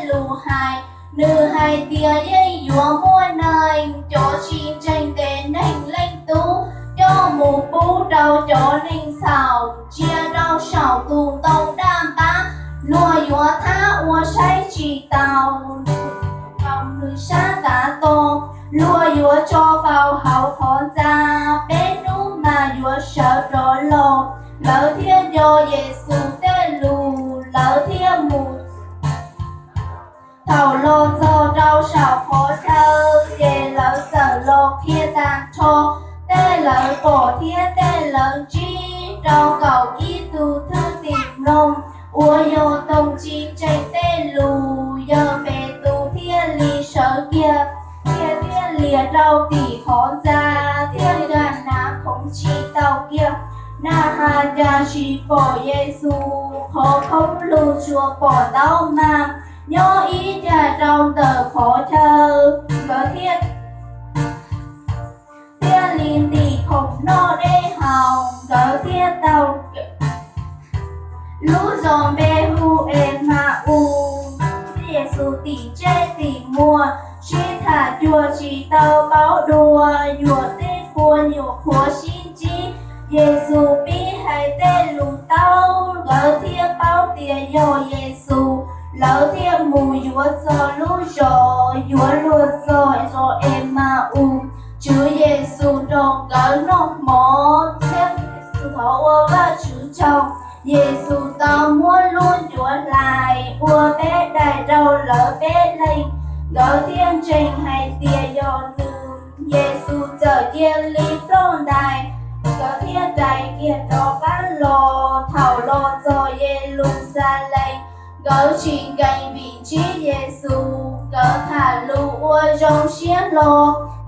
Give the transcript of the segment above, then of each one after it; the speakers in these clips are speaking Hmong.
lus hais. Nws hais tias yeej yuav muaj neeg cov tsis ntseeg tes neeg Leej Tub coj mus pub rau cov neeg txhaum, ntsia rau saum tus ntoo daj npab. Luag yuav thab ua saib tsis taus, nws sab tav to. Luag yuav tso faus hauv qhov ntxa, peb hnub mas yuav sawv rov los. Lawv thiaj nco Yexus tej lus, lawv thiaj mus. Thaum los txog rau saum qhov chaw, ces lawv txawm los qhia tag nrho tej lawv pom thiab tej lawv ntsib rau kaum ib tug thwj tim mloog uas yog tus tsis ntseeg tej lus, yog Petus thiaj li sawv kiag, thiaj lias rau tim qhov ntxa, thiaj nkag hnav khoov tsis tau kiag. Nag has cas tsis pom Yexus, qhov khoob lug tsuas pom ntaub mag nyob ib yam rau ntawm qhov chaw. Nkawd thiaj, thiaj li ntim khoom noj dej haus, nkawd thiaj tau lub zos npe hu Enmaus. Yexus tim tsej tim muag sib tham cuag tsis tau paub dua, yuam tej qhua nyuam qhuav sib ntsib. Yexus pib hais tej lus taub, nkawd thiaj paub tias yog Yexus. Lawv thiaj mus yuav txog lub zos, yuav luag txog zos Enmaus. Tswv Yexus nrog nkawd noj mov thiab Yexus thov ua Vajtswv tsaug. Yexus tau muab lub ncuav hlais ua peb daim rau lawv peb leeg, nkawd thiaj ntseeg hais tias yog nws. Yexus txawm cia li ploj ntais, nkawd thiaj rais kiag rov qab los. Thaum los txog Yeluxalees, nkawd tsis nkees vim ntsib Yexus, nkawd tham lus ua zoo siab hlo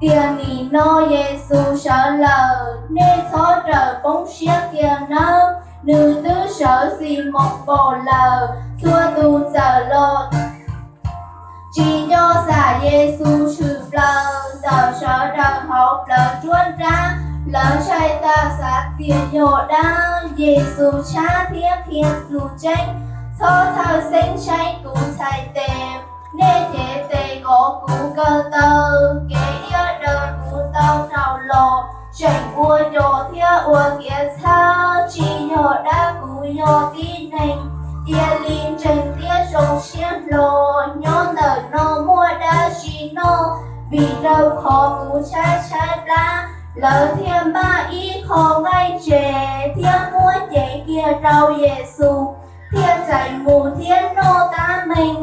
tias nim no Yexus sawv lawm, nej txhob rawm poob siab kiag nawb, nws twb sawv Ximoos npaum lawm. Txhua tus txawm los tsis nco xam Yexus tshwm plaws ntawm sawv daws hauv plawv nruab nrab, lawv ntshai tas xav tias yog dab. Yexus tshab thiab qhia lus tseeb, txhob txhawj xeeb saib kuv txhais tes, nej cev tes kom kuv kaw taw. Kev iab daws kuv tau rau los, tseem ua cos thiab ua kev txhawb, tsis yog dab, kuv yog tib neeg. Cia li ntseeg thiab zoo siab hlo, nyob ntawm no muaj dab tsi noj? Vim rau qhov kuv tshaib tshaib plab. Lawv thiaj npaj ib qho nqaij ntses thiab muab cev kiag rau Yexus, thiaj txais mus thiab noj tab meeg.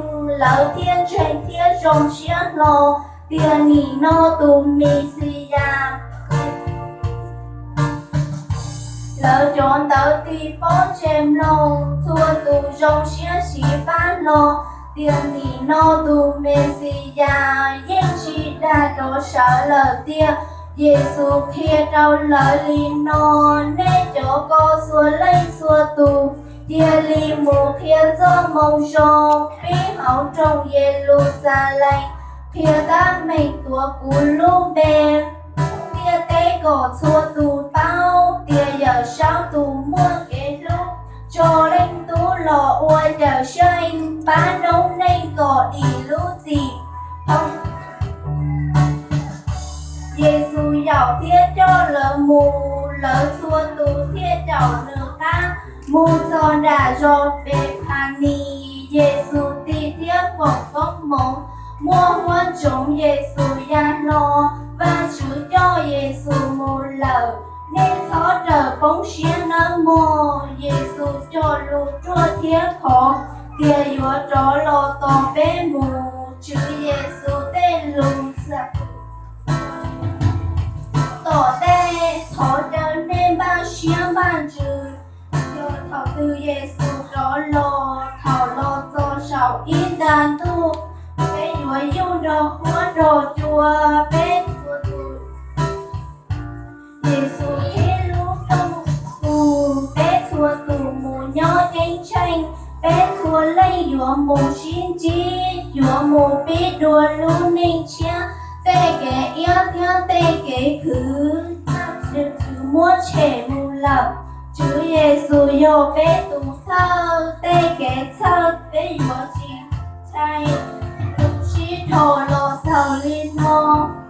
Lawv thiaj ntseeg thiab zoo siab hlo tias nim no tus Mexiyas. Lawv cov ntawv tis pob ntseg mloog, txhua tus zoo siab siv pab hlo tias nim no tus Mexiyas yeej tsis dag rov sawv lawm tiag. Yexus qhia rau lawv li no: Nej cov ko txhua leej txhua tus, cia li mus qhia Txojmoo Zoo pib hauv nroog Yeluxalees, qhia tab meeg tuav kuv lub npe, thiab teb kom txhua tus paub tias Yawmsaub tus muaj kev hlub tso Leej Tub los ua Cawmseej pab noob neej kom dim lub txim. Yexus yaum thiab coj lawv mus, lawv txhua tus thiaj caum nws qab mus txog nram zos Npethanis. Yexus tig thiab foom koob hmoov, muaj huab ntsoov Yexus ya hlo. Vajtswv coj Yexus mus lawm, nej txhob rawm poob siab nawb mog. Yexus cog lus ruaj thiab khov tias yuav rov los tos peb mus. Tswv Yexus tej lus xav tom ntej, thov caw nej npaj siab npaj ntsws, yog thaum twg Yexus rov los. Thaum los txog saum ib nta ntuj, peb yuav yug nrog huab nrog cua. Peb txhua tus, Yexus qhib lub rooj tus, peb txhua tus mus nyob ceeb tsheej. Peb txhua leej yuav mus sib ntsib, yuav mus pib dua lub neej tshiab. Tej kev iab thiab tej kev khwv, Vajtswv muab tshem mus lawm. Tswv Yexus yog peb tus thawj, tej kev txhawj peb yuav tsis Sib dhos los xaus li no.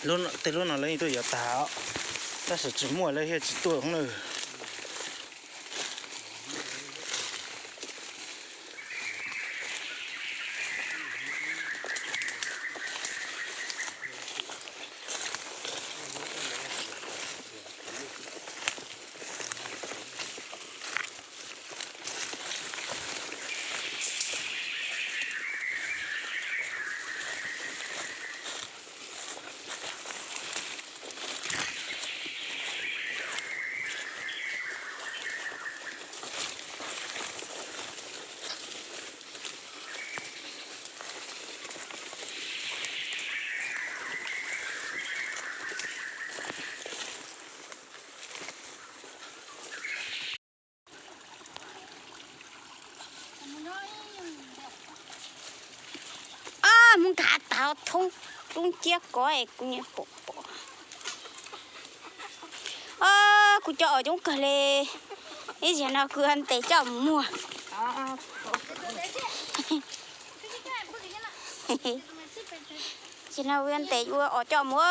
Tej lub no lawv yeej tuaj yuav tag, tab sis tsis muaj lawv thiaj tsis tuaj na. Mus nkag tau thoob lub ciab ko es kuv nyiam pom pom. Kuv cov os coob kawg li. Ib zaug no kuv ntes coj mus muag. Zaug no kuv ntes ua os coj mus,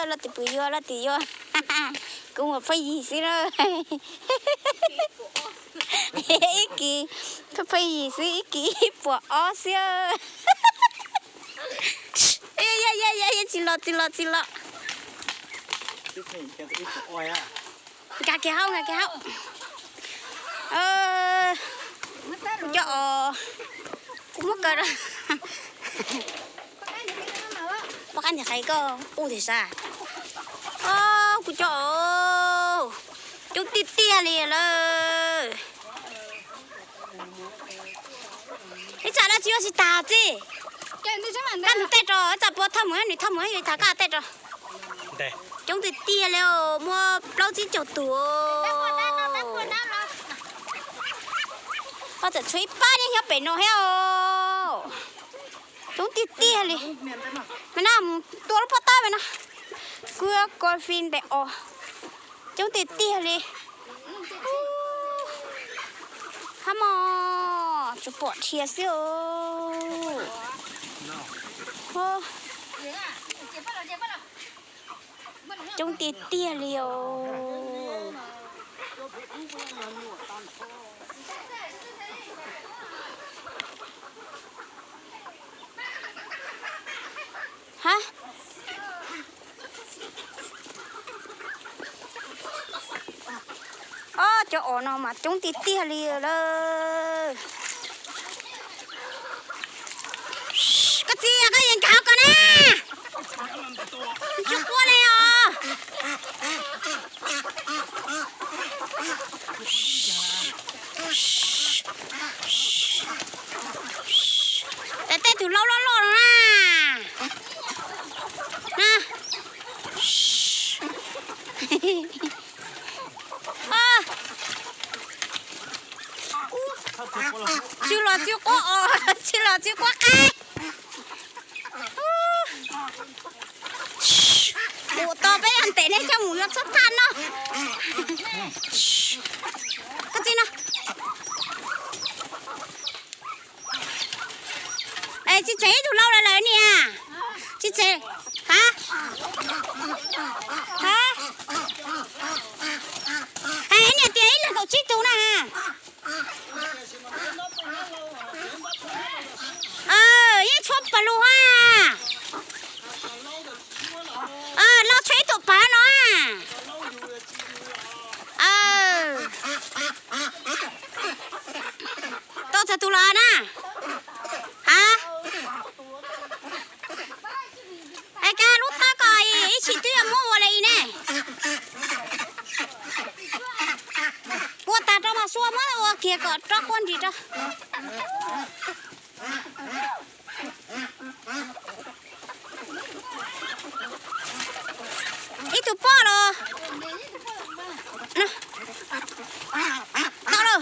leej twg pw yuav leej twg yuav. Kuv mus pheej yig xwb na. Ib kis pheej yig xwb, ib kis ib puas ob xwb. Tsis los tsis los tsis los. Nkag kiag hauv, nkag kiag hauv. Kuv cov os, kuv muab kaw rau. Poj qab niag qhais koj ub tiag sav. Kuv cov os, coob tiag tiag li lawm. Ib tsam no tsis yuav tsis tag txiv. Koj nws tej rau, ib tsam puas thauj mus, nws thauj mus yuav tag koj tej rau. Coob tiag tiag li, muaj plaub tsib caug tus. Koj txawm tshuav ib pab niag nyob pem no thiab os. Coob tiag tiag li. Mas no mus tua lub pob tawb mas no. Kuv yuav kos fij ntes os. Coob tiag tiag li. Hab mos, tsuas pom dhia xwb os. Coob tiag tiag li os. Hab, ob cov os no mas coob tiag tiag li lawm. Koj txiv, koj yeej nkag hauv ko na. Tsis quaj li os. Tej tug laub loj loj no na. Tsis los tsis quaj os, tsis los tsis quaj qab. Ua tau peb yog ntes nej coj mus yuav txhob thaj no. Koj txiv no. Es tsis tseem ib tug laub lawm lawm niam. Tsis tseem. Ha, ha, niam tias ib leeg kaum tsib tug na. Yeej tshuav pas lug ha. Laub tshuav ib tug pas no. Tau txog tus los na. Ha, es kag lub tawb ko ib tsis twb yuav muab ua li ne. Ua tag rau mas sua muab ua kiag kom rov quaj nrim rau. Ib tug poj los. Tau lawm.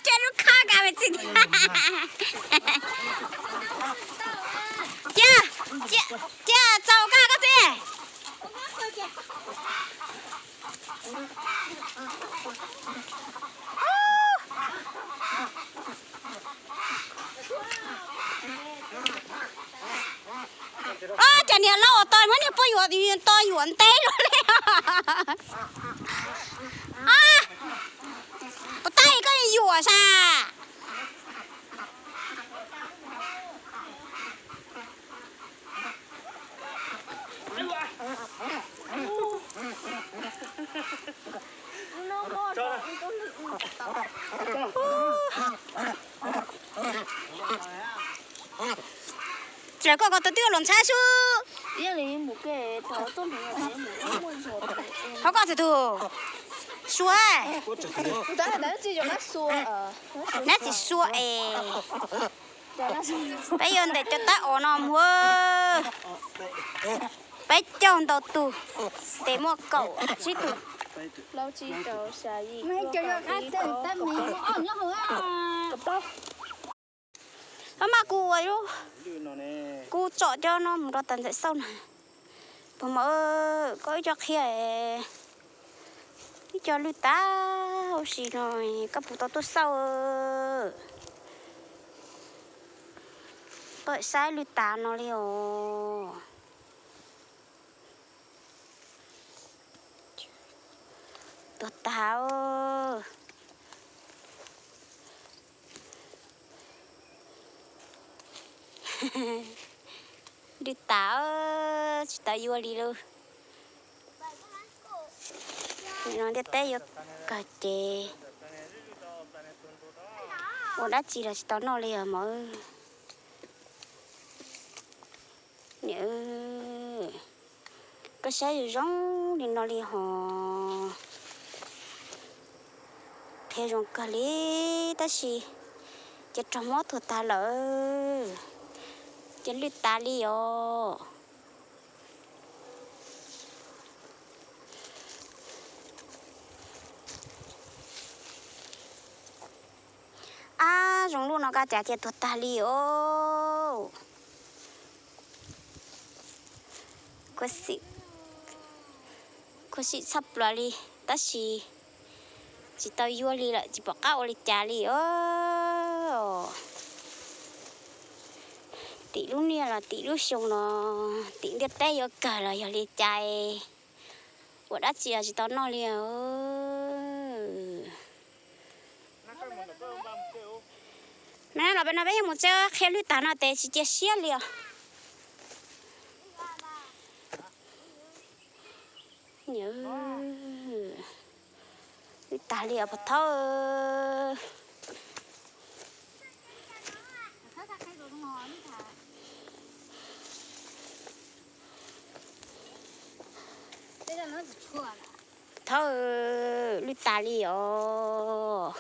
Tshuav lub khab kag me txiv tiag. Ua tib to yuam ntev luaj li. Puas tab koj yuam sas? Tsis koj ko tau twb los ntxhab xwb. Ho koj txawm tus Sua, nab txiv Sua es. Peb yuav ntes cov tab os no mus. Peb caug ntau tus, tes muaj kaum tsib tus. Pab maj kuv ua, kuv tsom cov no mus rau tas ntxawm xauj na. Pog mom, koj ib co qhia, ib co lwj tav ua si no, koj puas tau tuaj xauj? Tuaj saib lwj tav no li os. Tuag tag. Lwj tav, tsis tau yuav li lawm. Nim no ntiaj teb yuav kawg ces ua dab tsi los tsis tau noj li os mog. Niam, koj saib zoo zoo li no li hos, qhia zoo kawg li, tab sis ces raug mob tuag tag lawm, ces lwj tas li os. Ab, zoo luaj no koj cas cia tuag tag li os. Khuv xim tshaj plaws li, tab sis tsis tau yuav li lawm, tsis pom qab ua li cas li os. Tim lub niaj los tim lub xyoo los tim ntiaj teb yuav kawg los yog li cas, ua dab tsi los tsis tau noj li. Mas no los peb no peb yeej mus txawb qhia lwj tag no tes tsis cia siab li os. Lwj tag li os pog Thaub. Thaub, lwj tas li os.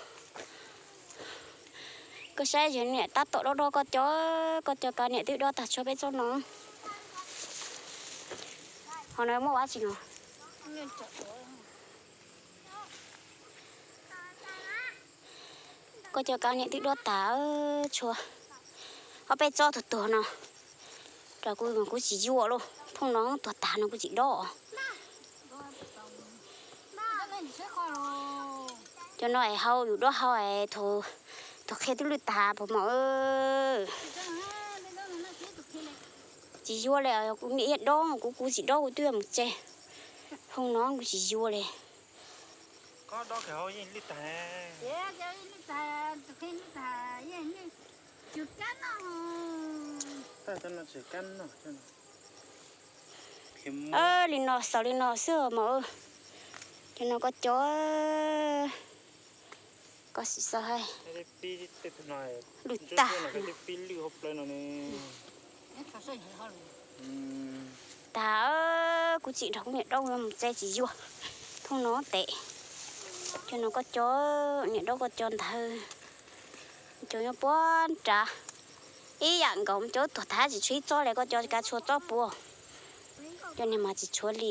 Koj saib yog niam tab tom dob dob koj cov, koj cov kav niam twb dob tag tshuav peb tsob no. Ho no muaj ua tsi no? Koj cov kav niam twb dob tag tshuav ob peb tsob tuag tuag no. Rau kuv, kuv tsis yuav lauj, phooj no tuag tag no kuv tsis dob. Cov no es hau yus dob hau es thaum qhia twb lwj tag pog mom. Tsis yuav li, kuv niam yeej dob, kuv, kuv tsis dob kuv twb mus tsev. Phooj no kuv tsis yuav li. Li no xaus li no xwb mog. Cov no koj cov, koj sim xav hais. Lwj tag. Tag, kuv tsis nrog kuv niam dob, kuv mus tsev tsis yuav. Phooj no tes. Cov no koj cov, niam dob koj cov ntawd. Cov nyob puag nrad. Ib yam nkaus cov tuag tag tsis tshuav ib tsob li, koj cov kav tshuav tsob puas. Cov niag mas tsis tshuav li.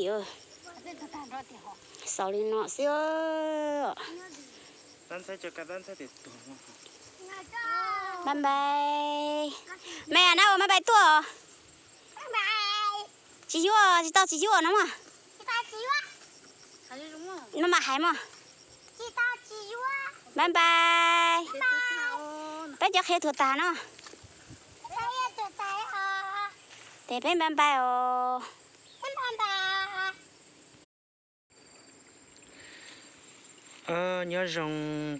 Xaus li no xwb. Bye bye. Mej na ua bye bye tuaj. Tsis yuav, tsis tau tsis yuav no mas. Maj mam hais mog. Bye bye. Peb cov qhia tuag tag no. Ces peb bye bye os. Nyob zoo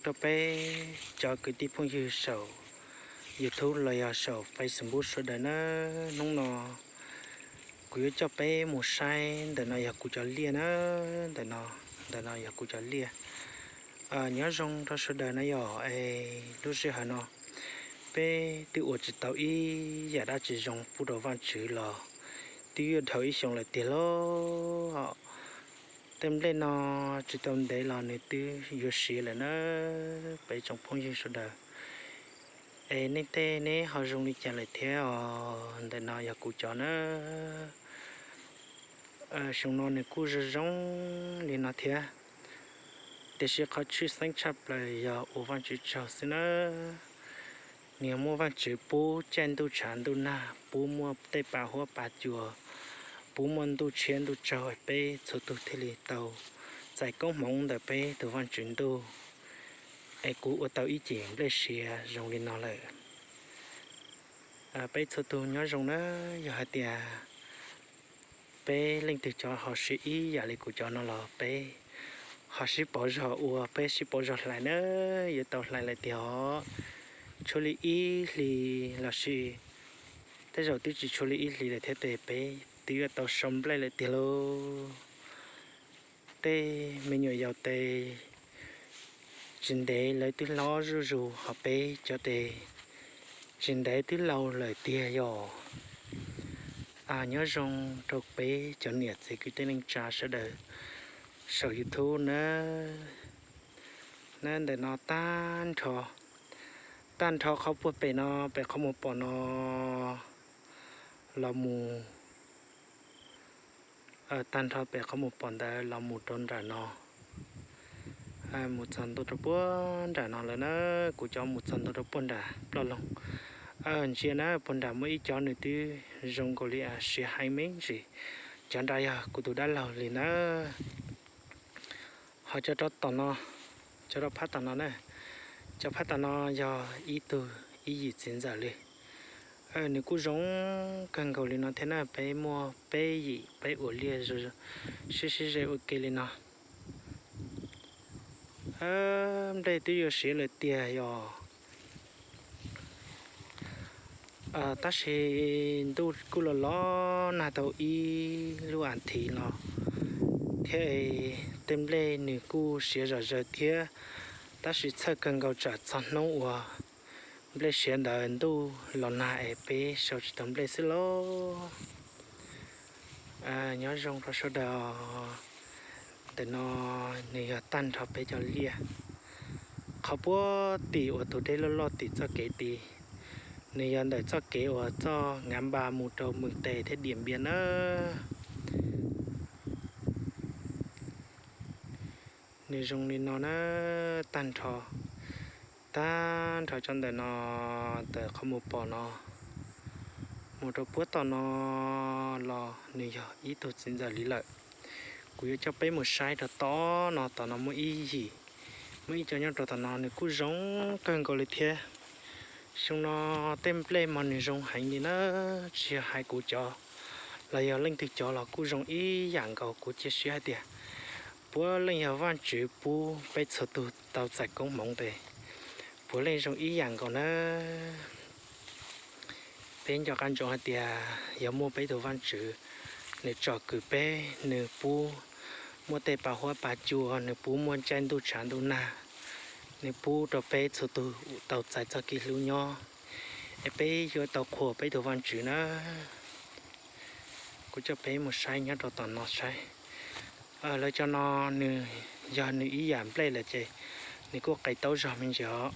rau peb cov kwv tij phooj ywg saum YouTube los yog saum Facebook sawv daws na. Hnub no kuv yuav coj peb mus saib, ntawm no yog kuv cov liaj na, ntawm no, ntawm no yog kuv cov liaj. Nyob zoo rau sawv daws na yom, es lub sij hawm no peb twb ua tsis tau ib yam dab tsi zoo pub rau Vajtswv los twb yuav dhau ib xyoos lawm tiag lauj. Tej nplej no tsis tau ntev los nws twb yuav siav lawm na, peb tsoom phooj ywg sawv daws. Es nej tej neb ho zoo li cas lawm thiab os? Ntawm no yog kuv cov na. Xyoo no nws kuj zoo zoo li no thiab, tiam sis qhov tshwj xeeb tshaj plaws yog ua Vajtswv tsaug xwb na. Nws yog muaj Vajtswv pub caij ntuj tshav ntuj nag, pub muaj tej pa huab pa cua, pub muaj ntuj tshiab ntuj tsaug, peb txhua tus thiaj li tau txais koob hmoov ntawm peb tus Vajtswv ntuj, es kuv ua tau ib cim nplej siav zoo li no lawm. Peb txhua tus nyob zoo na. Yog hais tias peb leej twg cov ho siav ib yam li kuv cov no los peb ho sib pauv zog ua, peb sib pauv zog hlais na. Yuav tau hlais lawm tiag os. Tshuav li ib hlis los sis tej zaum twb tsis tshuav li ib hlis lawm thiab tes peb twb yuav tau sau nplej lawm tiag lauj. Tej me nyuam yaus tes tsis ntev lawv twb hlob zuj zus, ho peb cov tes tsis ntev twb laus lawm tiag yom. Nyob zoo rau peb cov niam txiv kwv tij neej tsa sawv daws saum YouTube na. Na, ntawm no tag nrho, tag nrho qhov puag pem no, pem qhov mus pom no los mus, tag nrho pem qhov mus pom ntawd los mus rau nram no, mus txog ntua rau puag nram no lawm na. Kuv cov mus txog ntua rau puag nram ploj loog. Ntsia na, puag nram muaj ib cov nws twb zoo nkaus li siav heev me ntsis. Cov nrad yog kuv tus dab laug li na. Ho cov rau tom no, cov rau phab tom no na, cov phab tom no yog ib tug ib yim txiv ntxawm li. Nws kuj zoo kawg nkaus li no thiab na, peb muaj peb yim peb ua liaj sib sib ze ua ke li no. Nplej twb yuav siav lawm tiag yom. Tab sis ntuj kuj los los nag tau ib lub as thiv los thiab, tej nplej nws kuj siav zom zaws thiab. Tab sis txhawj kawg nkaus tsam txog hnub uas nplej siav ntawd ntuj los nag es peb sau tsis tau nplej xwb lauj. Nyob zoo rau sawv daws. Ntawm no nws yog tag nrho peb cov liaj. Qhov puag tim uas tus dej loj loj tim txoj kev tid, nws yog ntawm txoj kev uas txoj Ngav Npas mus rau Mees Tes thiab Diam Npias na. Nws zoo li no na, tag nrho, tag nrho cov ntawm no, ntawm qhov mus pom no mus rau puag tom no los nws yog ib tug txiv ntxawm li lawm. Kuv yuav coj peb mus saib rau tom no, tom no muaj ib yim, muaj ib co nyob rau tom no nws kuj zoo kawg nkaus li thiab. Xyoo no tej nplej mas nws zoo heev li na, tsis yog hais kuv cov los yog leej twg cov los kuj zoo ib yam nkaus. Kuv cia siab hais tias puav leej yog Vajtswv pub peb txhua tus tau txais koob hmoov tes puav leej zoo ib yam nkaus na. Peb nco qab ntsoov hais tias yog muaj peb tus Vajtswv, nws tsom kwm peb, nws pub muaj tej pa huab pa cua, nws pub muaj caij ntuj tshav ntuj nag, nws pub rau peb txhua tus tau txais txoj kev hlub nyob, es peb yuav tau qhuas peb tus Vajtswv na. Kuv coj peb mus saib nyob rau tom no saib. Lawv cov no nws yog nws ib yam nplej lawm ces nws kuj qis taub zog me ntsis os.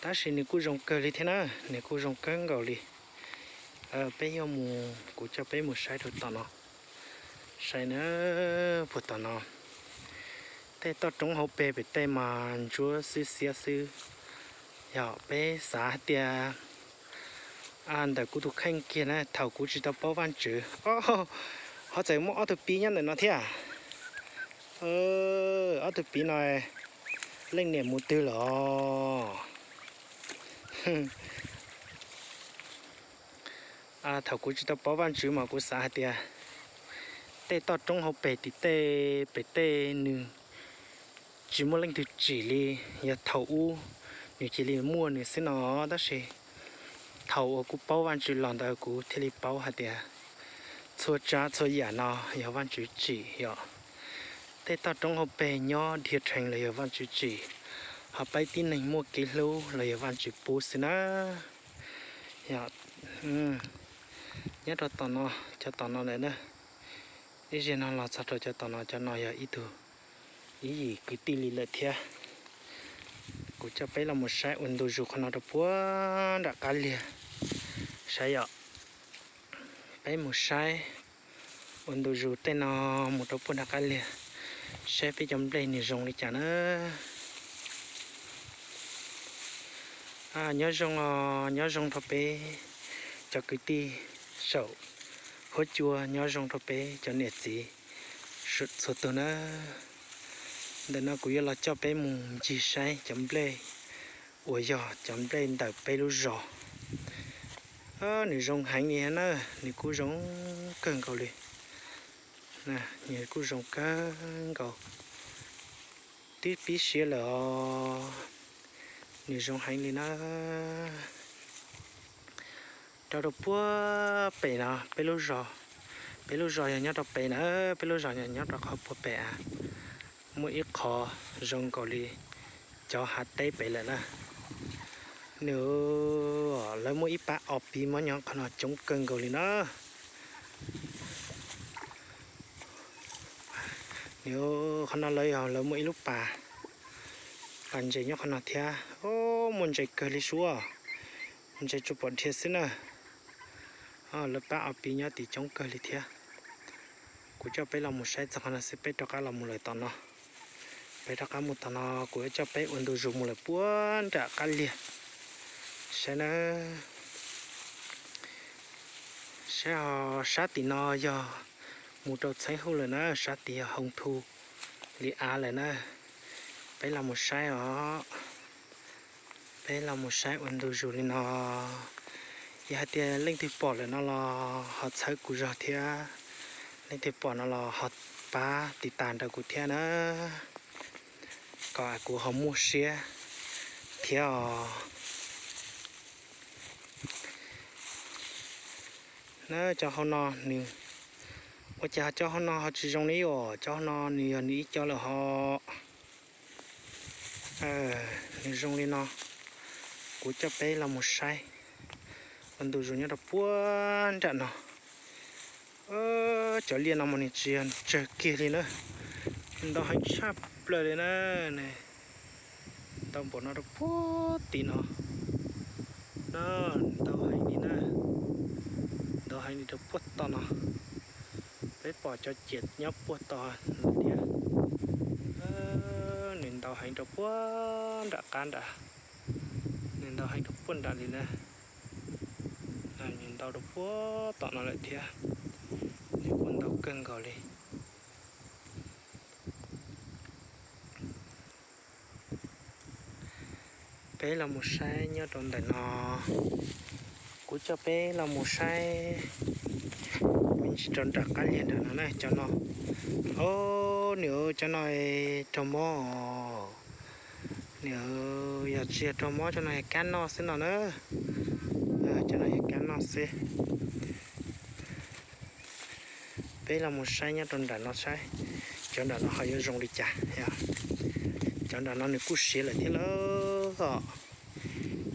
Tab sis nws kuj zoo kawg li thiab na, nws kuj zoo kawg nkaus li. Peb yuav mus, kuv coj peb mus saib rau tom no, saib na, puag tom no. Tej toj roob hauv pes pem tej mas ntsuab xwb xiab xwb. Yog peb xav hais tias ntawm kuv tus kheej kiag na, thaum kuv tsis tau paub Vajtswv, ho txawm muaj ob tug pib nyob ntawm no thiab. Ob tug pib no leej niam mus twg los? Thaum kuv tsis tau paub Vajtswv mas kuv xav hais tias Tej toj roob hauv pes tim tej pem tej nws tsis muaj leej twg tsim li, yog thaum ub nws cia li muaj nws xwb no, tab sis thaum uas kuv paub Vajtswv los ntawd kuv thiaj li paub hais tias txhua tsav txhua yam no yog Vajtswv tsim yom. Tej toj roob hauv pes nyob dhia rhees los yog Vajtswv tsim, ho peb tib neeg muaj kev hlub los yog Vajtswv pub xwb na. Yog, nyob rau tom no, cov tom no ntawm na, ib zeg no los txog rau cov tom no, cov no yog ib tug ib yim kwv tij li lawm thiab. Kuv coj peb los mus saib ua ntu zus qhov no rau puag nram qab liag, saib yom. Peb mus saib ua ntu zus tej no mus rau puag nram qab liag, saib peb cov nplej nws zoo li cas na. Nyob zoo os, nyob zoo rau peb cov kwv tij saum huab cua, nyob zoo rau peb cov niam txiv txhua tus na. Ntawm no kuv yuav los coj peb mus ncig saib cov nplej uas yog cov nplej ntawm peb lub zos. Nws zoo heev li na, nws kuj zoo kawg nkaus li. Nws kuj zoo kawg nkaus, twb pib siab lawm os. Nws zoo heev li na. Rau rau puag pem no peb lub zos, peb lub zos yog nyob rau pem na, peb lub zos yog nyob rau qhov puag pem a. Muaj ib qho zoo nkaus li cov hav teb pem lawm na. Nws, lawv muaj ib pab os piv mob nyob qhov no coob kawg nkaus li na. Nws, qhov no lawv yog lawv muaj ib lub pas, pas ntses nyob qhov no thiab. Muaj ntses kawg li suab, ntses tsuas pom dhia xwb na. Lawv pab os piv nyob tid coob kawg li thiab. Kuv coj peb los mus saib txog qhov no xwb, peb rov qab los mus lawm tom no. Peb rov qab mus tom no, kuv yuav coj peb ua ntu zus mus lawm puag nram qab liag. Saib na, saib ho, sab tim no yog mus rau Txheeb Huj lawm na, sab tid yog Hoo Thu li av lawm na. Peb los mus saib os. Peb los mus saib ua ntu zus li no. Yog hais tias leej twg pom lawm no los ho txhawb kuv zog thiab. Leej twg pom no los ho pab tiv tas nrog kuv thiab na, kom kuv ho muaj siab thiab os. Na, cov hauv no nws, ua cas cov hauv no ho tsis zoo li os? Cov hauv no nws yog nws ib co lawm ho. Nws zoo li no, kuv coj peb los mus saib ua ntu zus nyob rau puag nram no. Cov liaj no mas nws tsis yog tsawg kiag li na, ntau heev tshaj plaws li na. Ntau npaum no rau puag tim no, ntau heev li na, ntau heev li rau puag tom no. Peb pom cov ciam nyob puag tom no thiab. Nws ntau heev rau puag nram qab nrad, nws ntau heev rau puag nram li na. Nws ntau rau puag tom no lawm thiab, nws kuj ntau kawg nkaus li. Peb los mus saib nyob rau ntawm no, kuv coj peb los mus saib me ntsis rau nram qab liag nram no na, cov no. Au, nws, cov no raug mob. Nws, yog tsis yog raug mob, cov no yog kab noj xwb no na. Cov no yog kab noj xwb. Peb los mus saib nyob rau nram no saib, cov nram no ho yuav zoo li cas. Cov nram no nws kuj siav lawm thiab lauj.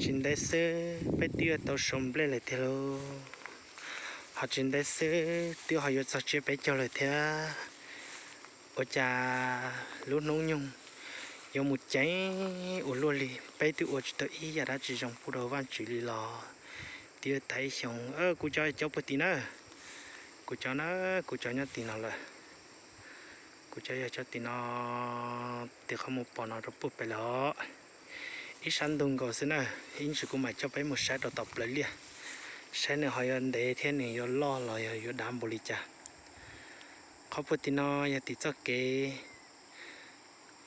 Tsis ntev xwb peb twb yuav tau sau nplej lawm tiag lauj. Ho tsis ntev xwb twb ho yuav txog tsiab peb caug lawm thiab. Ua cas lub hnub nyoog yuav mus ceev ua luaj li, peb twb ua tsis tau ib yam dab tsi zoo pub rau Vajtswv li los twb yuav tag ib xyoos. Kuv cov cov puag tim na, kuv cov na, kuv cov nyob tim no lawm. Kuv cov yog cov tim no, tim qhov mus pom no rau puag pem lawm. Ib sab ntug nkaus xwb na, ib ntsis kuv mam coj peb mus saib rau tom plawv liaj, saib nws ho yuav ntev thiab nws yuav loj los yog yuav dav npaum li cas. Qhov puag tim no yog tim txoj kev,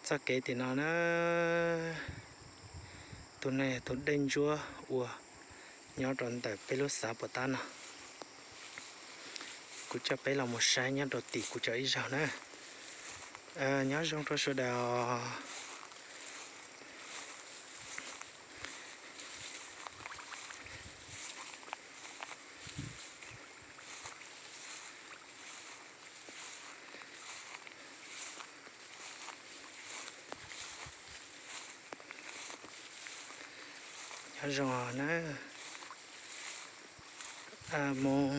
txoj kev tim no na. Tus no yog tus dej ntsuab uas nyob rau ntawm peb lub xav puas tab no. Kuv coj peb los mus saib nyob rau tim kuv cov ib zaug na. Nyob zoo rau sawv daws. Nyob zoo na. Mus,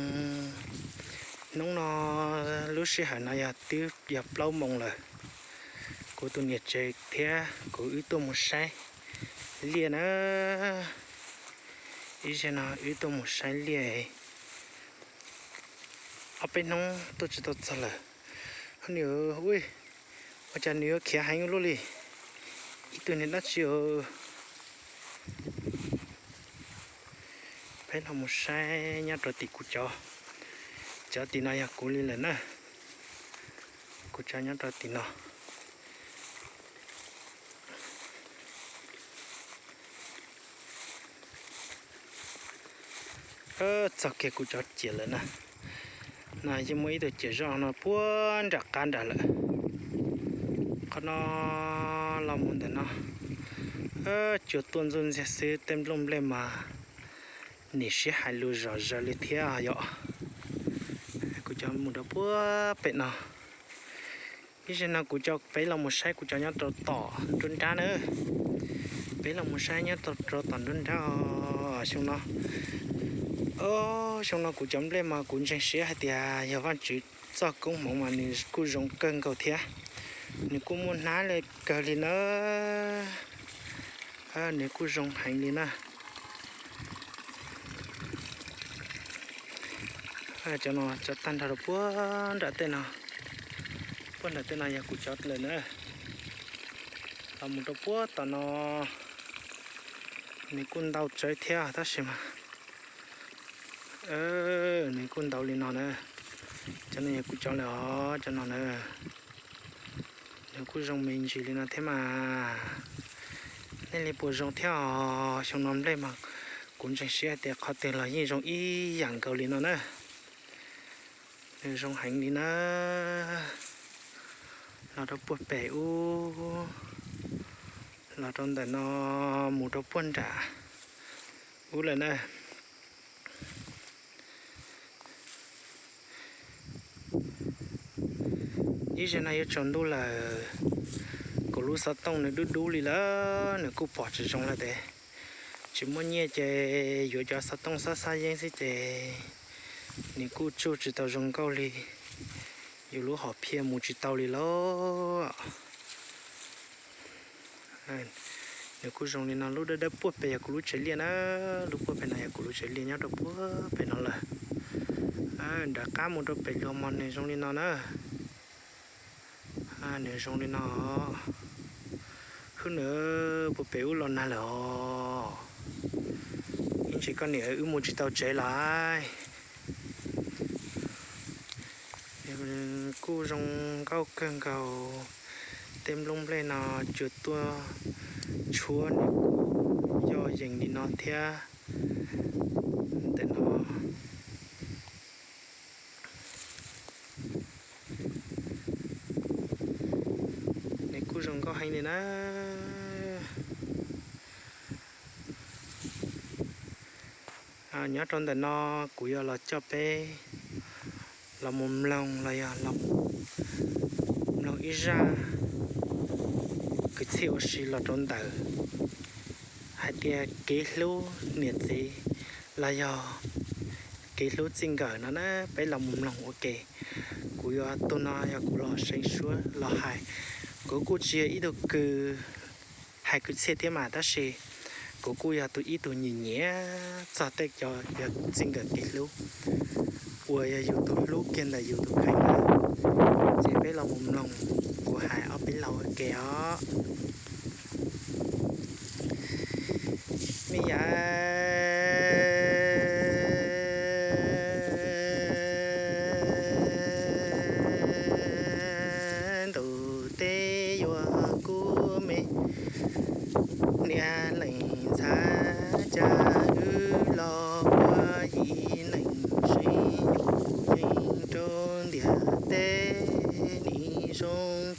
hnub no lub sij hawm no yog twb yog plaub moos lawm. Kuv tus niam tsev thiab kuv wb tuaj mus saib liaj na. Ib zaug no wb tuaj mus saib liaj ob peb hnub tuaj tsis tau txog lawm. Nws, ua cas nws yuav khiav heev ua luaj li? Ib tug niag dab tsi os? Peb los mus saib nyob rau tim kuv cov, cov tim no yog kuv li lawm na. Kuv cov nyob rau tim no. Txog kiag kuv cov ciam lawm na. No yeej muaj ib tug ciam zoj no puag nram qab nrad lawm. Qhov no los mus ntawm no, cua tuaj ntxuj ntxiag xwb, tej nplooj nplej mas nim siab hais lus zom zaws li thiab yom. Kuv cov mus rau puag pem no. Ib zaug no kuv cov peb los mus saib kuv cov nyob rau tom nruab nrab na. Peb los mus saib nyob rau tom nruab nrab os. Xyoo no, xyoo no kuv cov nplej mas kuv ntseeg siab hais tias yog Vajtswv txoj koob hmoov mas nws kuj zoo kawg nkaus thiab. Nws kuj muaj hnab li kawg li na. Nws kuj zoo heev li na. Cov no cov tag nrho rau puag nram tej no, puag nram tej no yog kuv cov lawm na. Los mus rau puag tom no, nws kuj ntau tsawv thiab tab sis mas nws kuj ntau li no na. Cov no yog kuv cov lawm os, cov no na. Nws kuj zoo me ntsis li no thiab mas. Nej li puas zoo thiab os? Xyoo no nplej mas kuv ntseeg siab hais tias qhov twg los yeej zoo ib yam nkaus li no na. Nws zoo heev li na. Los rau puag pem ub, los rau ntawm no, mus rau puag nram ub lawm na. Ib zaug no yuav tsaus ntuj lawm, kuv lub xov tooj nws dub dub li lawm, nws kuj pom tsis zoo lawm tes. Tsis muaj nyiaj ces yuav cov xov tooj xab xab yeeb xwb ces nws kuj tsuj tsis tau zoo nkauj li, yus lub hom phiaj mus tsis tau li lauj. Nws kuj zoo li no, lub dawb dawb puag pem yog kuv lub tsev liaj na, lub puag pem no yog kuv lub tsev liaj nyob rau puag pem no lawm. Nram qab mus rau pem luag mog nws zoo li no na. Nws zoo li no. Hwb, nws puag pem ub los nag lawm os. Ib ntsis koj niam wb mus tsis tau tsev lawm. Kuj zoo nkauj kawg nkaus. Tej nplooj nplej no cua tuaj tshuab nws kuj yoj yees li no thiab. Ntawm no nws kuj zoo nkauj heev li na. Nyob rau ntawm no kuv yuav los coj peb los mus mloog los yog los mloog ib zaj kwv txhiaj ua si los rau ntawm hais tias kev hlub niam txiv los yog kev hlub txij nkawm no na, peb los mus mloog ua ke. Kuv yuav, tus no yog kuv los seev suab los hais. Kuv kuj tsis yog ib tug kws hais kwv txhiaj thiab mas tab sis kuv kuj yog tus, ib tug nyiam nyiam txog tej cov yog txij nkawm kev hlub uas yog yus tus hlub kiag ntawm yus tus kheej na. Ces peb los mus mloog kuv hais ob peb lo ua ke os. Me yav ntuj teb yuav kub me, niam leej ntxhais cas wb los ua yim neeg sib yuj yeej rau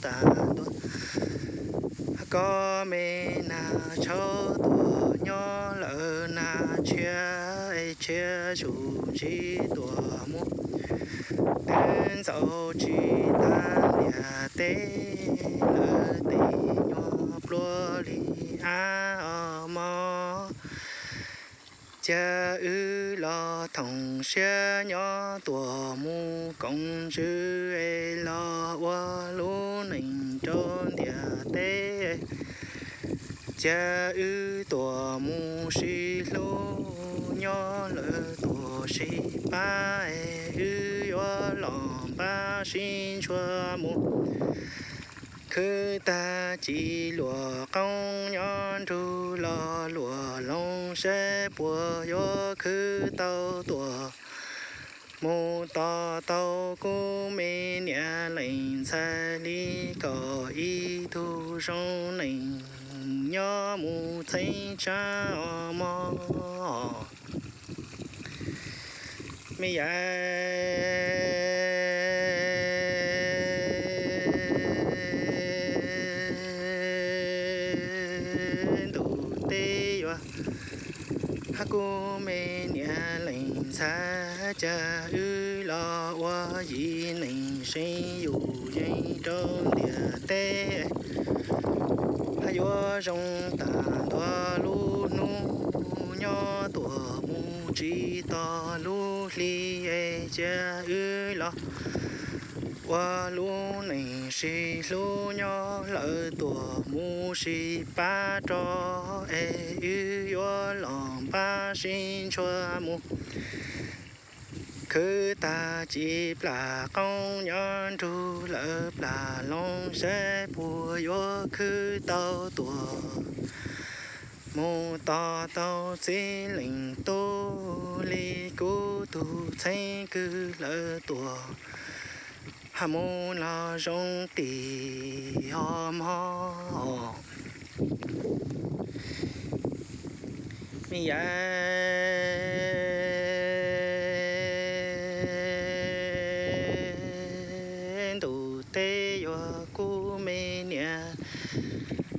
tas ntua. Koj me nas tshauv tuaj nyob lawm nas tshiab, tshiab zus ntsib tuaj mus. Twb ntxaus tsis tag ntiaj teb, lawv tes nyuag pluag li ab os mog. Cia wb los thoom siab nyob tuaj mus koom ntsws es los ua lub neej rau ntiaj teb. Cia wb tuaj mus sib hlub nyob lawm tuaj sib pab es wb yuav los npaj sib ntshua mus. Khwv tag ci luam qoob nyob nrug los luam loog saib puas yuav khwv tau tuaj mus tos tau kuv me niam leej ntxhais li kom ib tug zoo neej nyob mus txheeb tshaj os mog. Me yav ntuj teb yuav hab kuv me niam leej ntxhais, cas wb los ua yim neej seev yus yeej rau ntiaj teb. Hab yuav zoo tag ntua lub hnub nyob tuaj mus tsis tog lub hli es cia wb los ua lub neej sib hlub nyob lawm tuaj mus sib pab rau es wb yuav los npaj sib ntshua mus. Khwv tag ci plam qoob nyob nrug lawm plam loog saib puas yuav khwv tau tuaj mus tos tau txiv leej tub li kuv tug txheeb kwv lawm tuaj hab mus los zoo tim os mog. Me yav ntuj teb yuav kuv me niam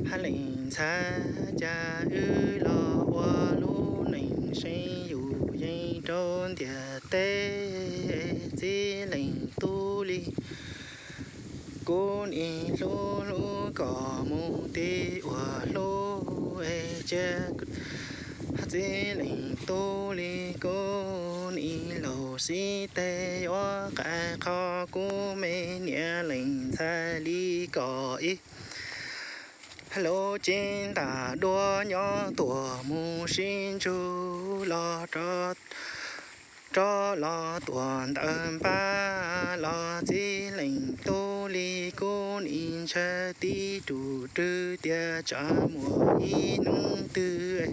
hab leej ntxhais, cas wb los ua lub neej seev yus yeej rau ntiaj teb. Txiv leej tub li kuv nim hlub hlub kom mus tim uas hlub es cia txiv leej tub li kuv nim laus xib teg yuav qai qho kuv me niam leej ntxhais li kom ib lub cev ntaj duab nyob tuaj mus sib ntsug los rov los tuaj ntawm npab los txiv leej tub li kuv nim ntshai tib rus rwg tias tsam muaj ib hnub twg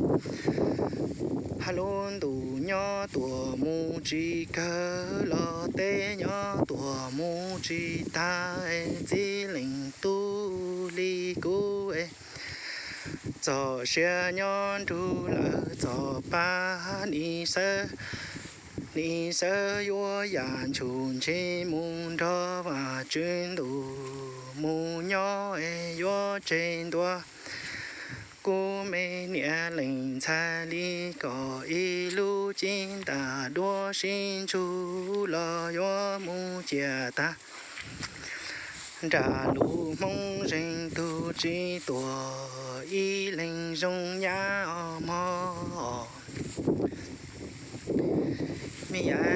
hab lub ntuj nyob tuaj mus tsis kawg los teb nyob tuaj mus tsis tag, txiv leej tub li kuv txoj sia nyob nrug lawm txoj pab nim xawb, nim xawb yuav yam ntshum ntshe mus nrog Vajtswv ntuj mus nyob es yuav tseg ntua kuv me niam leej ntxhais li kom ib lub cev ntaj duab sib ntsug los yuav mus ciaj tag nram lub hmoo zeeg tug tsis tuaj ib leeg zoo nyab os mog. Me yav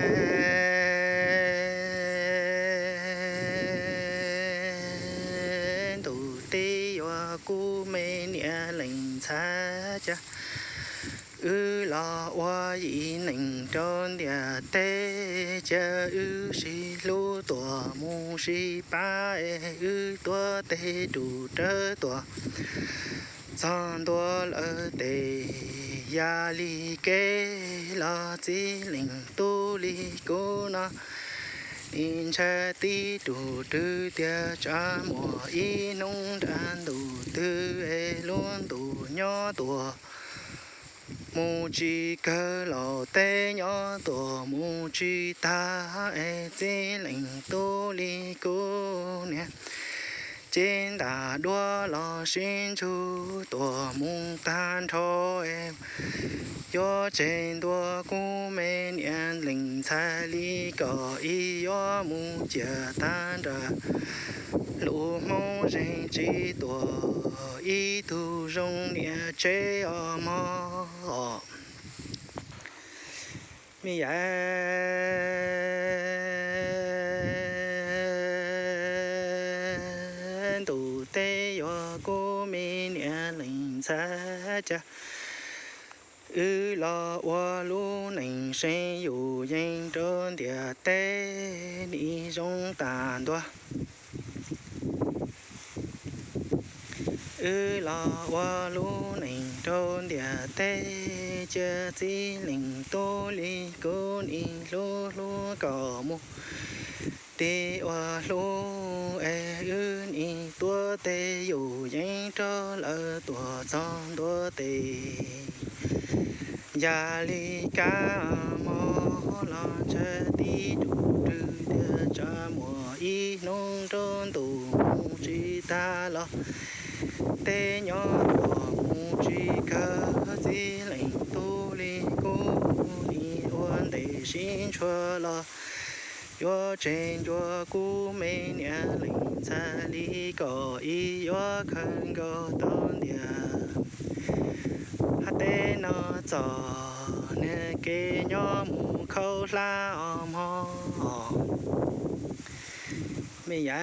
ntuj teb yuav kuv me niam leej ntxhais, cas wb los ua yim neej rau ntiaj teb, cia wb sib hlub tuaj mus sib pab es wb tuav tes rus rawv tuaj txog ntua lawm tes yam li kev los txiv leej tub li kuv no nim ntshai tib rus rwg tias tsam muaj ib hnub nrab ntuj twg es lub ntuj nyob tuaj mus tsis kawg los teb nyob tuaj mus tsis tag es txiv leej tub li kuv niam Ces ntas duab los sib ntsug tuaj mus tag nrho, yuav tseg ntua kuv me niam leej ntxhais li kom ib yuav mus ciam tag nram lub Hmoob zeeg tsis tuaj ib tug zoo niam tsev os mog. Me yam ntuj teb yuav kuv me niam leej ntxhais cas wb los ua lub neej seev yus yeej rau ntiaj teb nim zoo tag ntua. Wb los ua lub neej rau ntiaj teb, cia txij leej tub li kuv nim hlub hlub kom mus tib ua hlub es wb nim tuav tes yus yeej rau lawv tuaj txog ntua tes. Yam li kab mog los ntshai tib rus rwg tias tsam muaj ib hnub nruab ntuj mus tsis tag los tej nyob tuaj mus tsis kawg. Txij leej tub li kuv nim ua ntev sib ntshua los yuav tseg ncua kuv me niam leej ntxhais li kom ib yuav khaws nkaus tau ntiaj hab teb no txog niag kev nyob mus khaub hlab os mog. Me yam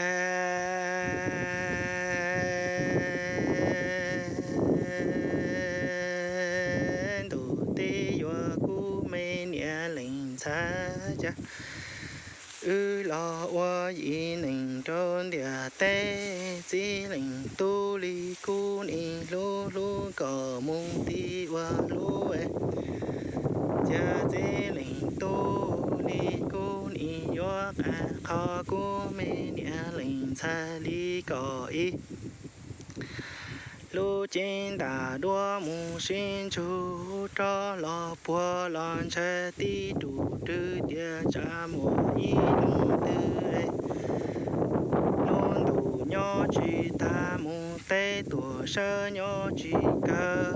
ntuj teb yuav kuv me niam leej ntxhais cas wb los ua yim neeg rau ntiaj teb. Txij leej tub li kuv nim hlub hlub kom mus tib ua hlub, cia txij leej tub li kuv nim yuav qab qho kuv me niam leej ntxhais li kom ib lub cev ntas duab mus sib ntsug rov los puag los ntshai tib rus rwg tias tsam muaj ib hnub twg lub ntuj nyob tsis tag mus teb tuaj sawv nyob tsis kawg.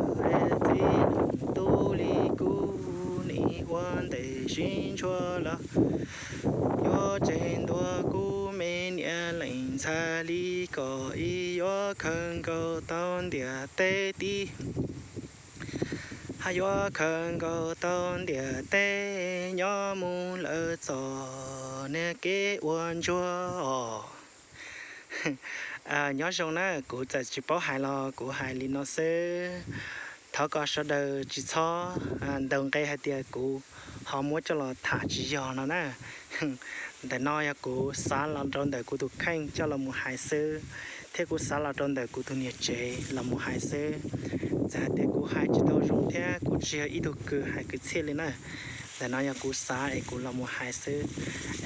Txij leej tub li kuv nim ua ntev sib ntshua los yuav tseg ntua kuv me niam leej ntxhais li kom ib yuav khaws nkaus tau ntiaj teb tib hab yuav khaws nkaus tau ntiaj teb nyob mus lawm txog niag kev ua ntsuag os. Nyob zoo na, kuv txawm tsis paub hais los kuv hais li no xwb. Thov kom sawv daws tsis txhob ntaus nqe hais tias kuv ho muab coj los tham tsis yog no na. Ntawm no yog kuv xav los rau ntawm kuv tus kheej coj los mus hais xwb, thiab kuv xav los rau ntawm kuv tus niam tsev los mus hais xwb. Txawm hais tias kuv hais tsis tau zoo thiab kuv tsis yog ib tug kws hais kwv txhiaj li na. Ntawm no yog kuv xav es kuv los mus hais xwb.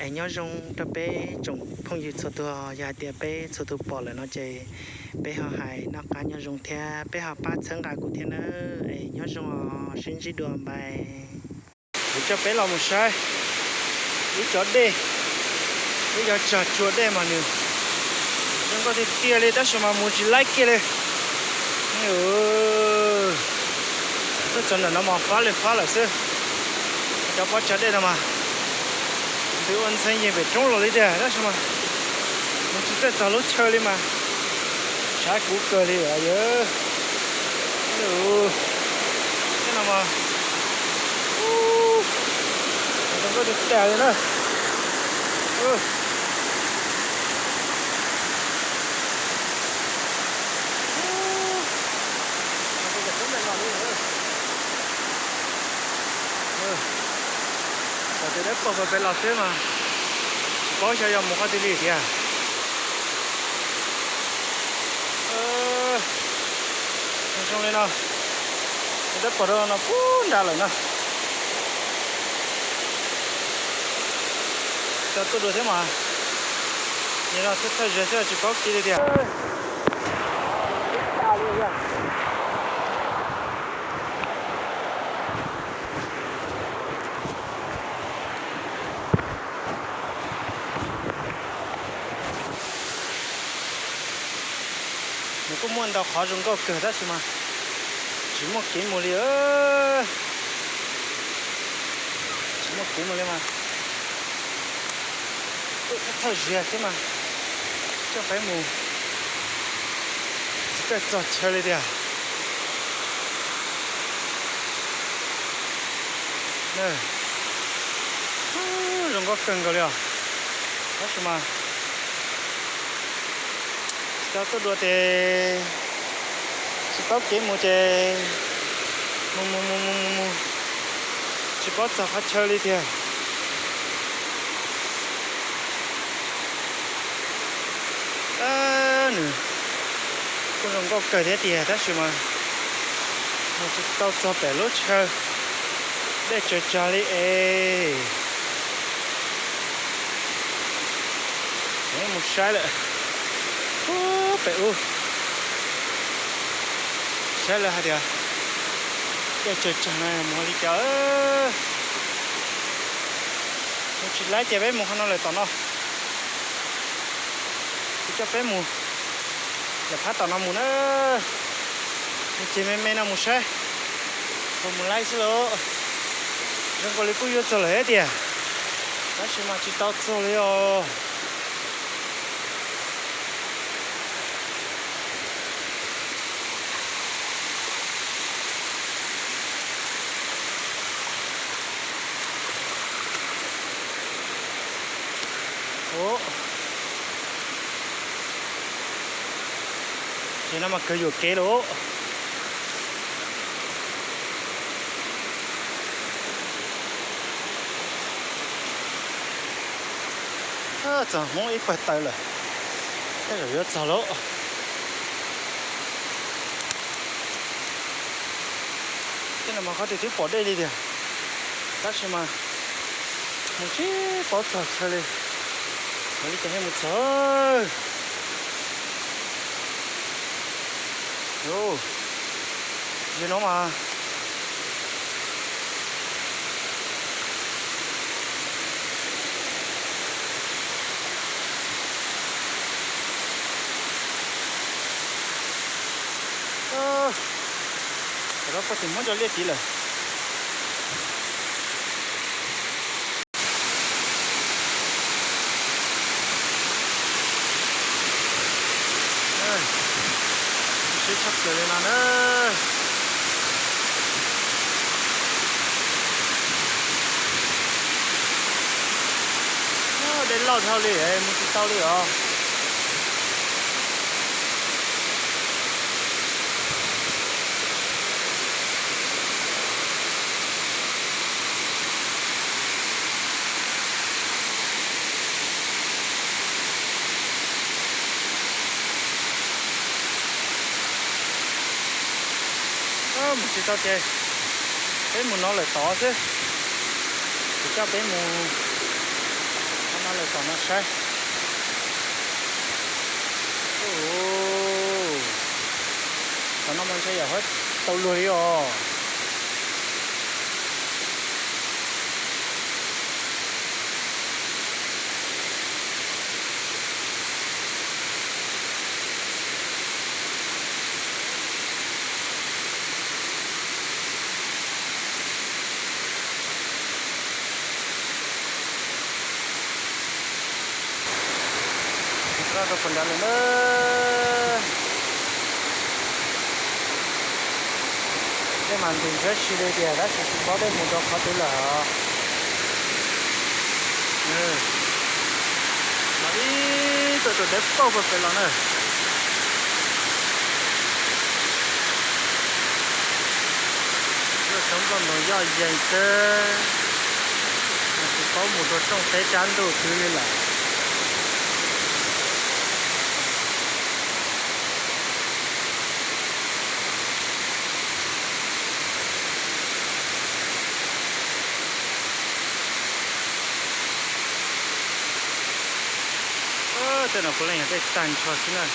Es nyob zoo rau peb tsoom phooj ywg txhua tug, yog hais tias peb txhua tug pom lawm no ces peb ho hais noj qab nyob zoo thiab peb ho pab txhawb nqa kuv thiab na. Es nyob zoo os, sib ntsib dua, bye. Kuv coj peb los mus saib ib cov dej, ib cov tsag tsua dej mas nws zoo nkauj tiag tiag li tab sis mas mus tsis laib kiag li. Tuaj txog ntawm no mas fab li fab lawm xwb. Cov pob tsag dej no mas nws ua ntxhee yeej pem roob los li tiag tab sis mas mus tsis txawj txog lub chaw li mas tshav kuv kawg li yawg. Tej no mas zoo nkauj tiag tiag li na. Txawm tias dawb paug pem los xwb mas tsis paub xyov yog mus qhov twg li tiag. Zoo li no, dawb paug rau no puag nrad lawm no. Cov tuaj dua thiab mas, nim no thawj thawj zaug xwb tsis paub kiag li tiag. Nws kuj muaj ntau qhov zoo nkauj kawg tab sis mas tsis muaj kev mus li. Tsis muaj kev mus li mas tuaj thawj zaug xwb mas coj peb mus tsis txawj txog chaw li tiag. Zoo nkauj kawg nkaus li os. Tab sis mas tsis tau tuaj dua ces tsis paub kev mus ces mus mus mus mus mus mus tsis paub txog qhov chaw li tiag. Nws kuj zoo nkauj kawg thiab tiag tab sis mas mus tsis tau txog pem lub chaw, dej tsawg tsag li es. Mus saib lawm, pem ub, saib lawv hais tias dej tsawg tsag no mus li cas. Mus tsis laib ces peb mus qhov no lawm tom no. Kuv coj peb mus lawm phab tom no mus na. Mus ces me me no mus saib, puas mus laib xwb lauj. Zoo nkaus li kuj yuav txog lawm thiab tiag, tab sis mas tsis tau txog li os. Ces no mas kawg yuam kev lauj. Txog Hmoob ib pawg taws lawm, tej zaum yuav txog lauj. Tej no mas qhov twg twb pom dej li tiag, tab sis mas mus tsis paub txog chaw li. Ua li cas thiaj mus txog? Yog no mas Tam no puag tim Hmoob cov liaj tid lawm. Siab tshaj plaws li no na. Dej loj dhau li, mus tsis tau li os. Mus tsis tau ces peb mus no lawm tod xwb. Kuv coj peb mus no lawm tom no saib. Tom no mas ntshe yam huab tau luag li os. Rau puag nrad lawm na. Tej mas ntim ntshiab si li tiag tab sis tsis paub tej mus rau qhov twg lawm. Los ib tug tus dev pauj puag pem los na. Yog cov nkauj ntoos yoj yees xwb, mas tsis paub mus rau rooj teb rab ntuj twg li lawm. Tej no puav leej yog tej tag nrho xwb na.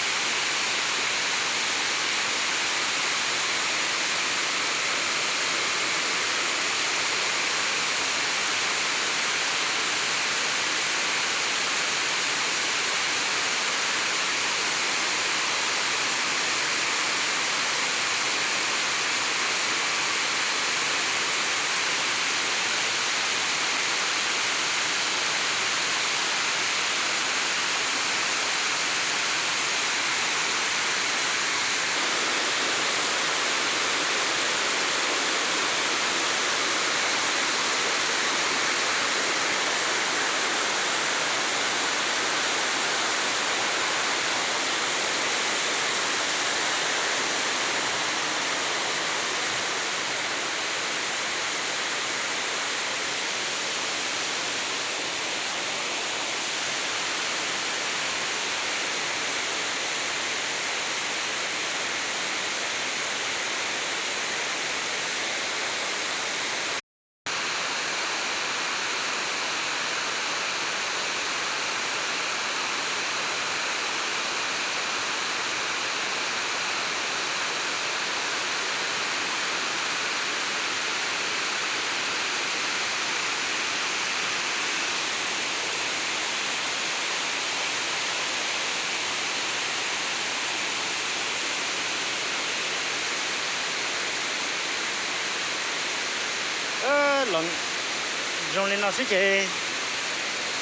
Los zoo li no xwb ces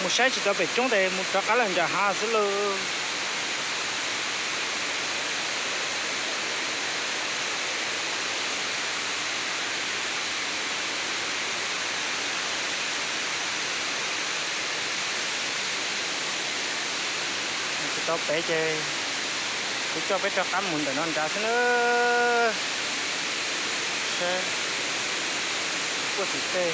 mus saib tsis tau pem roob ces mus rov qab lawm nram hav xwb lauj. Tsis tau pem ces kuv coj peb rov qab mus ntawm no nrad xwb na. Saib puag tim tej.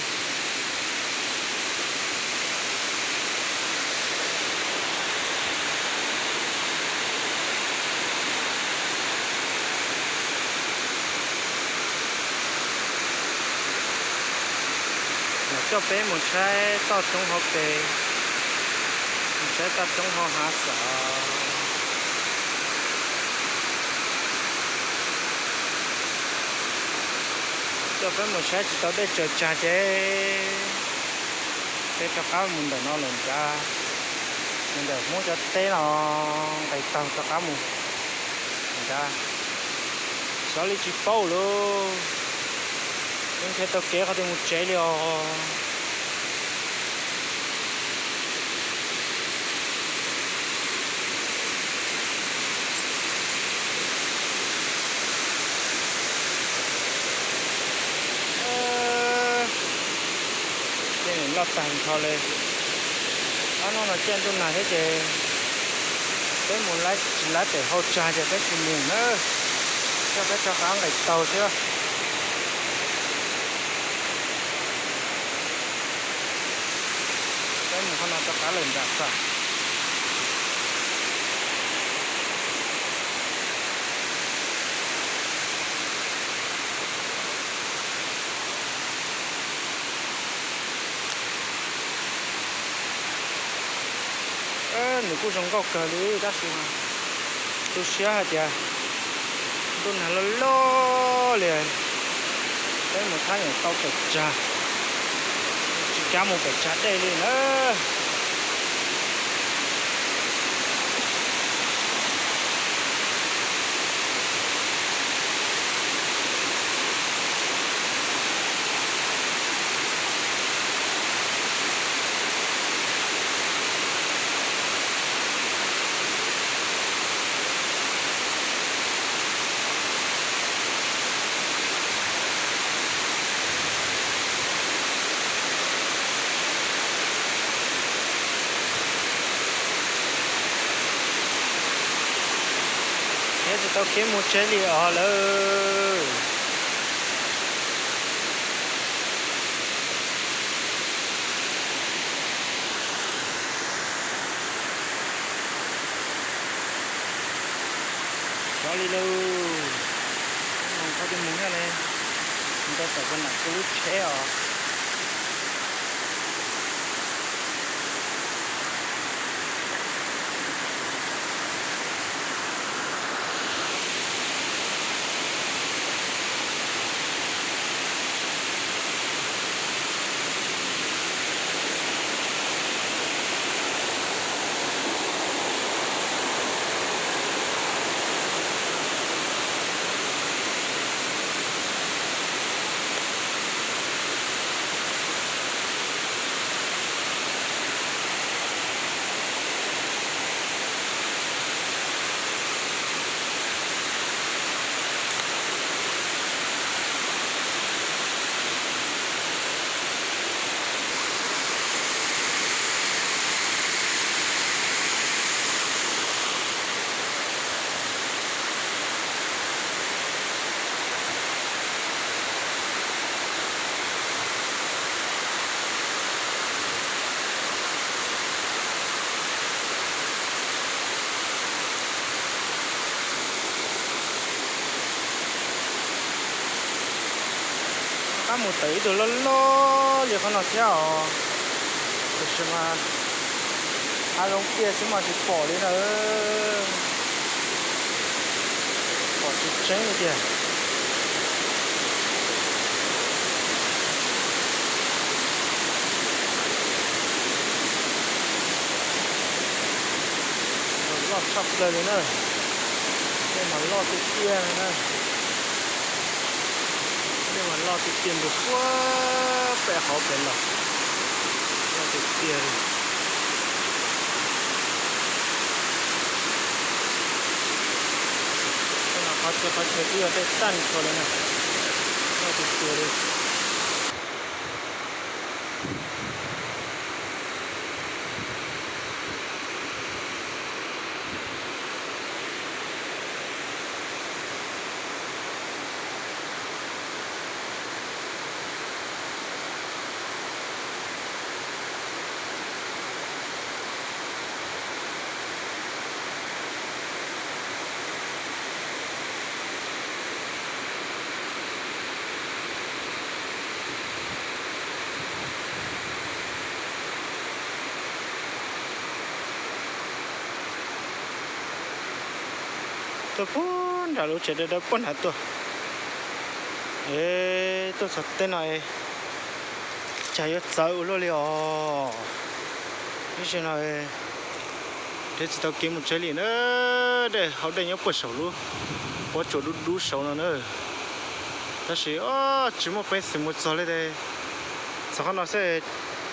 Los coj peb mus saib toj roob hauv pes, mus saib toj roob hauv hav xwb. Coj peb mus saib tsis tau dej tsaws tsag ces peb rov qab mus ntawm no lawm nrad, mus ntawm Hmoob cov teb no nqis taug rov qab mus nrad. Xyov li tsis paub lauj, tsis nkag tau kev qhov twg mus tsev li os. Tej loj tag nrho li. Ob hnub no ciaj ntuj nag thiab ces peb mus tsis laib pem hauv tsag ces peb tsis mus na. Coj peb rov qab nqis taug thiab. Peb mus qhov no rov qab lawm nram xas. Nws kuj zoo nkauj kawg li tab sis mas tu siab hais tias ntuj nag loj loj li, peb mus thab yeem tau pem tsag, tsis kam mus pem tsag dej li na. Thiab tsis tau kev mus tsev li os lawm. Xyov li lauj, mus qhov twg mus thiab ne, mus rau tom koj nam kuv lub tsheb os. Rov qab mus tawm ib tug loj loj li qhov no thiab os. Tiam sis mas hav zoov tiaj xwb mas tsis pom li na. Pom tsis tseeb li tiag. Loj tshaj plaws li na. Tej mas loj tiag tiag li na. Tej mas loj tiag tiag ntu puag pem hauv pem los, loj tiag tiag li. Qhov chaw qhov chaw twb yog tej tag nrho li na, loj tiag tiag li. Tuaj puag nram lub tsev dawb dawb puag nrad tuaj. Tuaj txog tej no, cas yuav txawv ua luaj li os. Ib zaug no, nrhiav tsis tau kev mus tsev li na. Dej hauv dej nyob puag saum lub pob tsuas dub dub saud no na. Tab sis tsis muaj peev xwm mus txog li. Txog qhov no xwb,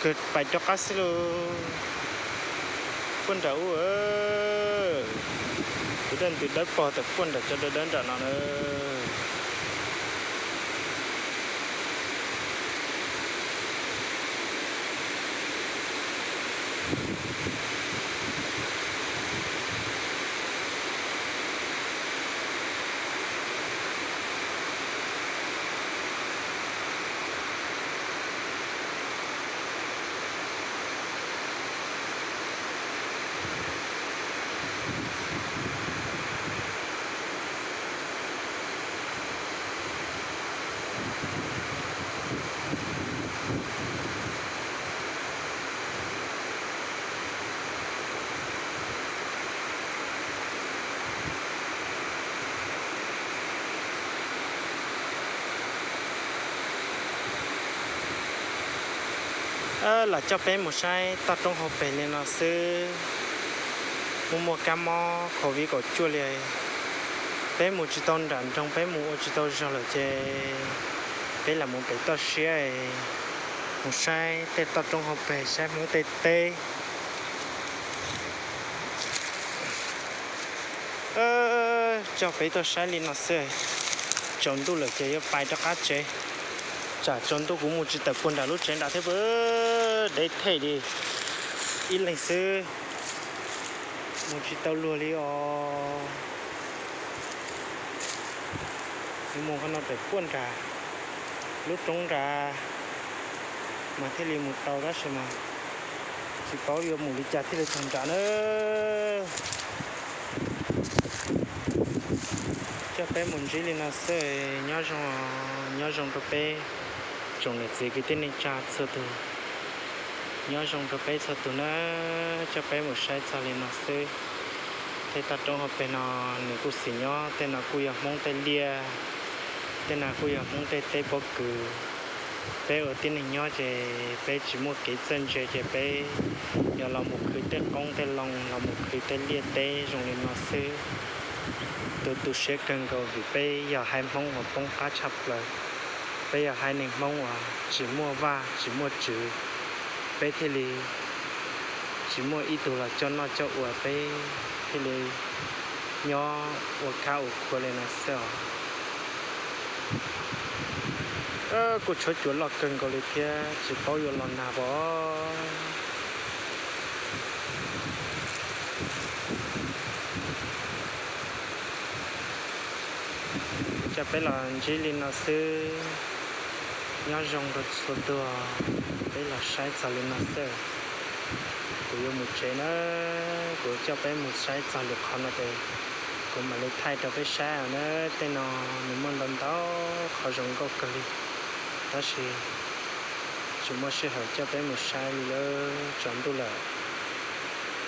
kawg pais rov qab xwb lauj. Puag nram ub, tus dej ntws dawb paug tawm puag nram cov dawb dawb nram no na. Lam coj peb mus saib toj roob hauv pes li no xwb. Muaj muaj kab mob covid kaum cuaj li, peb mus tsis tau nram nroog, peb mus ua tsis tau zog lawm ces peb lam mus pem toj siab mus saib tej toj roob hauv pes, saib Hmoob tej teb. Coj peb tuaj saib li no xwb, tsaus ntuj lawm ces yuav pais rov qab tsev. Tsam tsaus ntuj kuv mus tsis tawm puag nram lub tsev nram thiab, deb them li ib leeg xwb, mus tsis tau luag li os. Yuav mus qhov no pem puag nram lub roob nrad mas thiaj li mus tau, tab sis mas tsis paub yuav mus li cas thiaj li txog nrad na. Coj peb mus ntsib li no xwb, nyob zoo, nyob zoo rau peb tsoom niam txiv kwv tij neej tsa txhua tus. Nyob zoo rau peb txhua tus na, coj peb mus saib txog li no xwb. Tej toj roob hauv pes no nws kuj xis nyob, tej no kuj yog Hmoob tej liaj, tej no kuj yog Hmoob tej teb pob kws. Peb ua tib neeg nyob ces peb tsis muaj kev txawj ntse ces peb yog los mus khwv tej qoob tej loo, los mus khwv tej liaj teb zoo li no xwb. Tu tu siab kawg nkaus vim peb yog haiv Hmoob uas poob qab tshaj plaws, peb yog haiv neeg Hmoob uas tsis muaj vaj tsis muaj tswv, peb thiaj li tsis muaj ib tug los coj noj coj ua, peb thiaj li nyob ua khab ua khuav li no xwb os. Kuj tshuav cua loj kawg nkaus li thiab, tsis paub yuav los nag pom. Coj peb los ntsib li no xwb, nyob zoo rau txhua tus, peb los saib txog li no xwb. Kuv yuav mus tsev na, kuv coj peb mus saib txog lwm qhov no ces kuv mam li thaij rau peb saib na. Tej no nws muaj ntau ntau qhov zoo nkauj kawg li, tab sis tsis muaj sij hawm coj peb mus saib li lawm, tsaus ntuj lawm.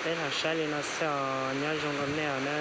Peb los saib li no xwb os, nyob zoo rau nej os na.